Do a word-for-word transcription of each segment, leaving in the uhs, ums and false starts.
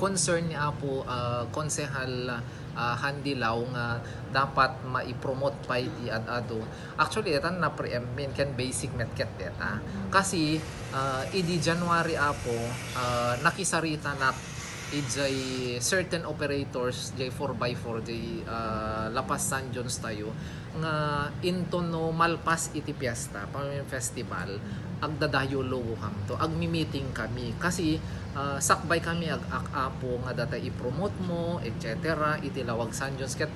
Concern ni Apo, ah, Konsehal, ah, Handy Lau nga dapat maipromote pay iti ad-adu. Actually, daytan na-preempt mi ken basic met ket dayta. Kasi, ah, idi January, Apo, ah, nakisaritanak idiay certain operators diay four by four diay, ah, La Paz San Jones tayo nga into no malpas iti fiesta, Pamilian Festival, agdadayo Logo kamto, agmi-meeting kami. Kasi, ah, sakbay kami ag-ak-apo nga dayta ipromote mo, et cetera, iti Lawag San Jones. Ket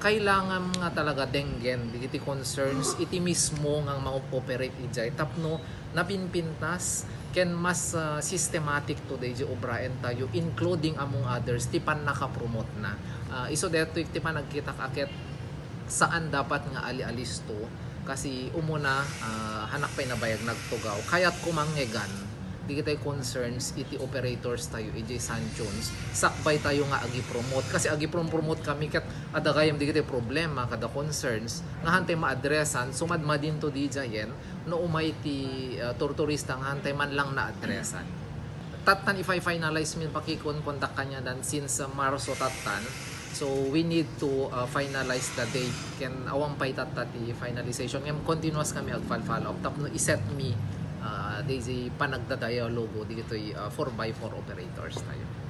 kailangan nga talaga denggen dagiti concerns iti mismo nga mag-operate idiay tapno napinpintas ken mas, ah, systematic to daydi obraen tayo, including among others ti pannakapromote na. Ah, isu daytoy ti panagkitak a ket saan dapat nga ali-alisto kasi umuna, ah, hanak pay nabayag nagtugaw. Kayatko mangngegan dagiti concerns iti operators tayo idiay San Jones. Sakbay tayo nga agipromote kasi agiprom-promote kami ket adda gayam dagiti problema kada concerns nga hantay ma-addressan, so madmadinto didiayen no umay ti, ah, turturista nga hantay man lang na-addressan. Tattan ifi-finalize mi pakikon kontak kaniadan since, ah, Marso tattan. So we need to, ah, finalize the date. Ken awan pay tatta ti finalization. Ngem continuous kami ag-follow up tapno iset mi, ah, daydi panagdadayalogo ditoy, ah, four by four operators tayo.